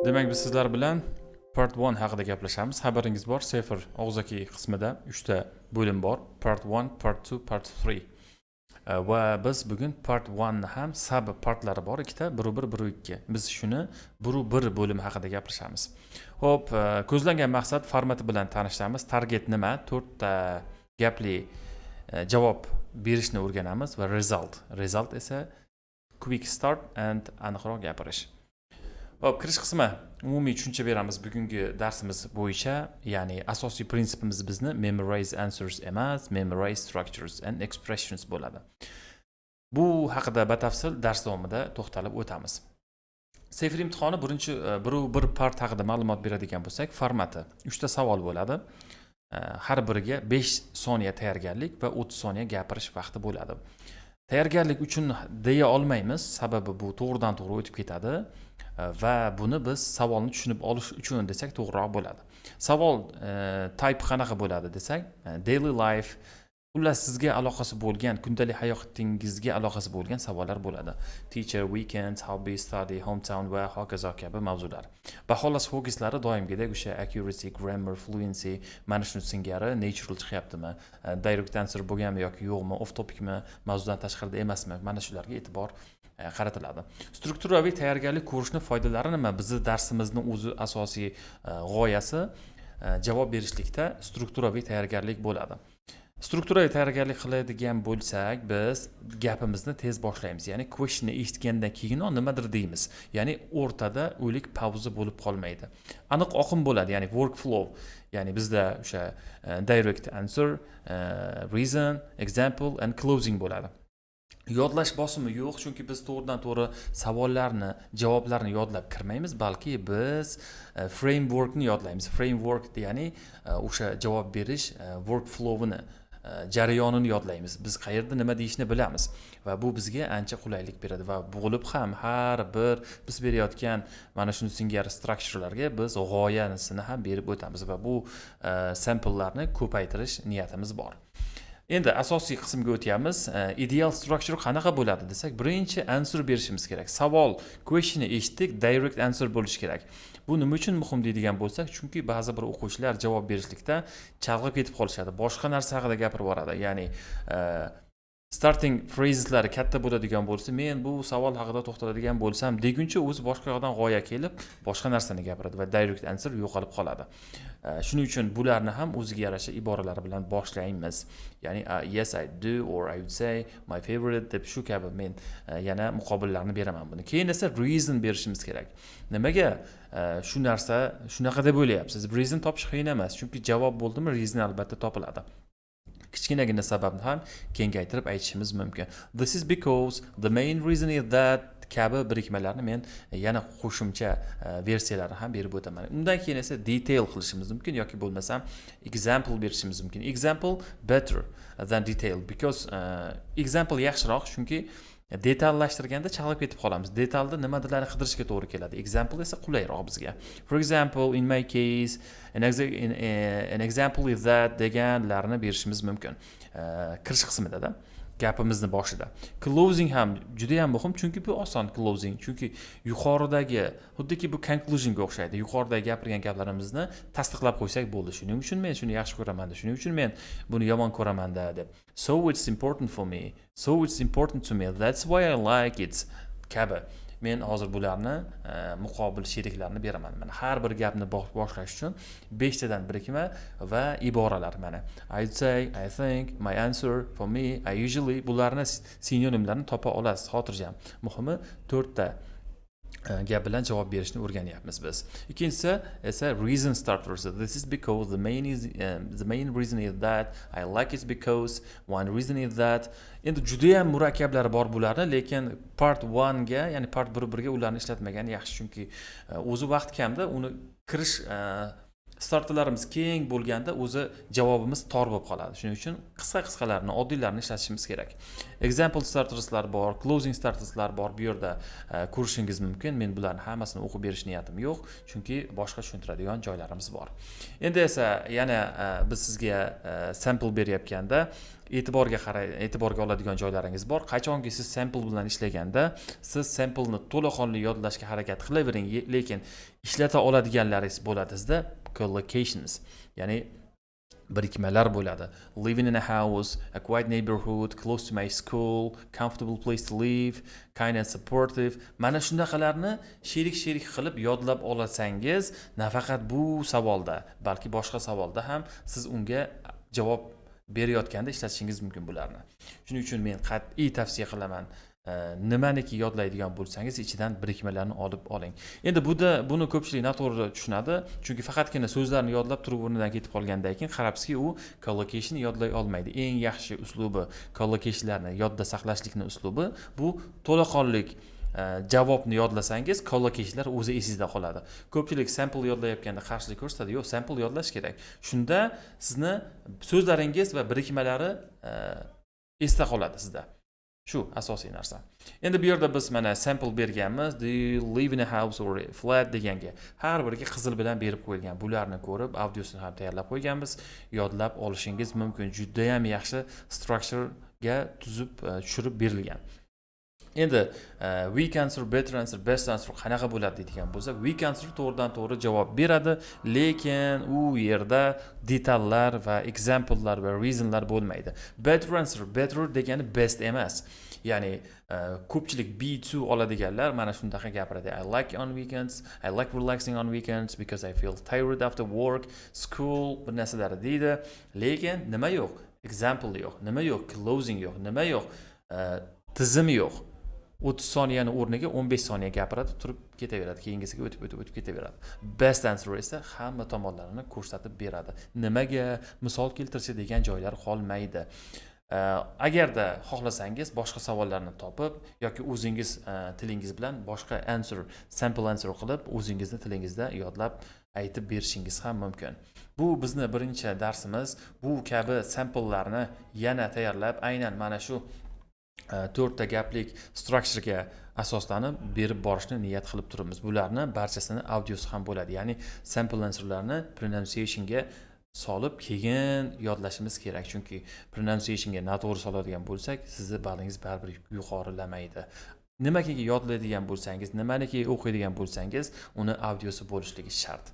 Demak, biz sizlar bilan part 1 haqida gaplashamiz. Xabaringiz bor, CEFR og'zaki qismida uchta bo'lim bor: part 1, part 2, part 3. Va biz bugun part 1 ni ham sub partlari bor ikkita: 1.1, 1.2. Biz shuni 1.1 bo'limi haqida gapirishamiz. Ho'p, ko'zlangan maqsad: formati bilan tanishamiz, target nima, to'rtta gapli javob berishni o'rganamiz va result esa quick start and aniqroq gapirish. Ho'p, kirish qismi: umumiy tushuncha beramiz bugungi darsimiz bo'yicha, ya'ni asosiy prinsipimiz bizni memorize answers emas, memorize structures and expressions bo'ladi. Bu haqida batafsil dars davomida to'xtalib o'tamiz. CEFR imtihoni birinchi 1.1 part haqida ma'lumot beradigan bo'lsak, formati uchta savol bo'ladi. Har biriga 5 soniya tayyorgarlik va 30 soniya gapirish vaqti bo'ladi. Tayyorgarlik uchun deya olmaymiz, sababi bu to'g'ridan to'g'ri o'tib ketadi va buni biz savolni tushunib olish uchun desak, to'g'riroq bo'ladi. Savol type qanaqa bo'ladi desak, daily life, xullas, sizga aloqasi bo'lgan, kundalik hayotingizga aloqasi bo'lgan savollar bo'ladi: teacher, weekends, hobby, study, hometown va hokazo kabi mavzular. Baholash fokuslari doimgidek o'sha accuracy, grammar, fluency, mana shu singari: natural chiqyaptimi, direct answer bo'lganmi yoki yo'qmi, off topicmi, mavzudan tashqarida emasmi, mana shularga e'tibor qaratiladi. Strukturaviy tayyorgarlik ko'rishni foydalari nima? Bizni darsimizni o'zi asosiy g'oyasi javob berishlikda strukturaviy tayyorgarlik bo'ladi. Strukturaviy tayyorgarlik qiladigan bo'lsak, biz gapimizni tez boshlaymiz, ya'ni questionni eshitgandan keyinoq nimadir deymiz, ya'ni o'rtada o'lik pauza bo'lib qolmaydi, aniq oqim bo'ladi, ya'ni workflow, ya'ni bizda o'sha direct answer, reason, example and closing bo'ladi. Yodlash bosimi yo'q, chunki biz to'g'ridan to'g'ri savollarni javoblarni yodlab kirmaymiz, balki biz frameworkni yodlaymiz. Framework, ya'ni o'sha javob berish workflowini, jarayonini yodlaymiz. Biz qayerda nima deyishni bilamiz va bu bizga ancha qulaylik beradi. Va bo'lib ham har bir biz berayotgan mana shuni singari structurelarga biz g'oyasini ham berib o'tamiz va bu samplelarni ko'paytirish niyatimiz bor. Endi asosiy qismga o'tyapmiz. Ideal structure qanaqa bo'ladi desak, birinchi answer berishimiz kerak. Savol, questionni eshitdik, direct answer bo'lishi kerak. Bu nima uchun muhim deydigan bo'lsak, chunki ba'zi bir o'quvchilar javob berishlikda chalg'ib ketib qolishadi, boshqa narsa haqida gapirib yuboradi, ya'ni starting phraseslari katta bo'ladigan bo'lsa, men bu savol haqida to'xtaladigan bo'lsam deguncha, o'zi boshqa yoqdan g'oya kelib, boshqa narsani gapiradi va direct answer yo'qolib qoladi. Shuning uchun bularni ham o'ziga yarasha iboralar bilan boshlaymiz, ya'ni "Yes, I do" or "I would say my favorite" deb, shu kabi men yana muqobillarni beraman buni. Keyin esa reason berishimiz kerak. Nimaga shu narsa shunaqa deb o'ylayapsiz? Reason topish qiyin emas, chunki javob bo'ldimi, reason albatta topiladi. Kichkinagina sababni ham kengaytirib aytishimiz mumkin. "This is because", "the main reason is that" kabi birikmalarni men yana qo'shimcha versiyalarni ham berib o'taman. Undan keyin esa detail qilishimiz mumkin yoki bo'lmasam example berishimiz mumkin. Example better than detail, because example yaxshiroq, chunki detallashtirganda chalg'ib ketib qolamiz, detalda nimadirlarni qidirishga to'g'ri keladi. Example esa qulayroq bizga. "For example, in my case", "an example is that" deganlarni berishimiz mumkin kirish qismidada, gapimizni boshida. Closing ham juda yam muhim, chunki bu oson closing, chunki yuqoridagi, xuddiki bu conclusionga o'xshaydi, yuqoridagi gapirgan gaplarimizni tasdiqlab qo'ysak bo'ldi. Shuning uchun men shuni yaxshi ko'ramanda, shuning uchun men buni yomon ko'ramanda deb, "So it's important for me", "So it's important to me", "That's why I like it" kabi. Men hozir bularni muqobil sheriklarni beraman. Mana, har bir gapni boshlash uchun beshtadan birikma va iboralar. Mana, "I'd say", "I think", "my answer", "for me", "I usually", bularni sinonimlarini topa olasiz xotirjam. Muhimi, to'rtta gap bilan javob berishni o'rganyapmiz biz. Ikkinchisi esa reason starters: "This is because", "the main reason is that", "I like it because", "one reason is that". Endi judayam murakkablari bor bularni, lekin part 1 ga, ya'ni part 1.1 ga ularni ishlatmagan yaxshi, chunki o'zi vaqt kamda, uni kirish Starterlarimiz keng bo'lganda o'zi javobimiz tor bo'lib qoladi. Shuning uchun qisqa qisqalarni, oddiylarni ishlatishimiz kerak. Example starterslar bor, closing starterslar bor. Bu yerda ko'rishingiz mumkin. Men bularni hammasini o'qib berish niyatim yo'q, chunki boshqa tushuntiradigan joylarimiz bor. Endi esa yana biz sizga sample beryapganda e'tiborga qaray, e'tiborga oladigan joylaringiz bor. Qachonki siz sample bilan ishlaganda, siz sampleni to'laqonli yodlashga harakat qilavering, lekin ishlata oladiganlaringiz bo'ladi sizda collocations, ya'ni birikmalar bo'ladi. Living in a house, a quiet neighborhood, close to my school, comfortable place to live, kind and supportive. Mana shunaqalarni sherik sherik qilib yodlab olsangiz, nafaqat bu savolda, balki boshqa savolda ham siz unga javob berayotganda ishlatishingiz mumkin bularni. Shuning uchun men qat'iy tavsiya qilaman, nimaniki yodlaydigan bo'lsangiz, ichidan birikmalarni olib oling. Endi bunda buni ko'pchilik noto'g'ri tushunadi, chunki faqatgina so'zlarni yodlab turib o'rnidan ketib qolgandan keyin qarabsizki, u collocation yodlay olmaydi. Eng yaxshi uslubi, collocationlarni yodda saqlashlikni uslubi bu to'laqonlik javobni yodlasangiz, collocationlar o'zi esingizda qoladi. Ko'pchilik sample yodlayotganda qarshilik ko'rsatadi. Yo'q, sample yodlash kerak, shunda sizni so'zlaringiz va birikmalari esda qoladi sizda. Shu asosiy narsa. Endi bu yerda biz mana sample berganmiz. "Do you live in a house or a flat?" deganga har biriga qizil bilan berib qo'yilgan. Bularni ko'rib, audiosini ham tayyorlab qo'yganmiz, yodlab olishingiz mumkin. Judayam yaxshi structurega tuzib tushirib berilgan. Endi weak answer, better answer, best answer qanaqa bo'ladi deydigan bo'lsak, weak answer to'g'ridan to'g'ri javob beradi, lekin u yerda detallar va examplelar va reasonlar bo'lmaydi. Better answer, better degani best emas, ya'ni ko'pchilik B2 oladiganlar mana shunaqa gapiradi: "I like on weekends, I like relaxing on weekends because I feel tired after work, school" bir narsalar deydi, lekin nima yo'q? Example yo'q, nima yo'q? Closing yo'q, nima yo'q? Tizimi yo'q. 30 soniyani o'rniga 15 soniya gapiradi, turib ketaveradi, keyingisiga o'tib o'tib o'tib ketaveradi. Best answer esa hamma tomonlarini ko'rsatib beradi, nimaga misol keltirsa degan joylar qolmaydi. Agarda xohlasangiz, boshqa savollarni topib yoki o'zingiz tilingiz bilan boshqa answer, sample answer qilib, o'zingizni tilingizda yodlab aytib berishingiz ham mumkin. Bu bizni birinchi darsimiz. Bu kabi samplelarni yana tayyorlab, aynan mana shu to'rtta gaplik structurega asoslanib berib borishni niyat qilib turibmiz. Bularni barchasini audiosi ham bo'ladi, ya'ni sample answerlarni pronunciationga solib keyin yodlashimiz kerak, chunki pronunciationga noto'g'ri soladigan bo'lsak, sizni ballingiz baribir yuqorilamaydi. Nimaiki yodlaydigan bo'lsangiz, nimaniki o'qiydigan bo'lsangiz, uni audiosi bo'lishligi shart.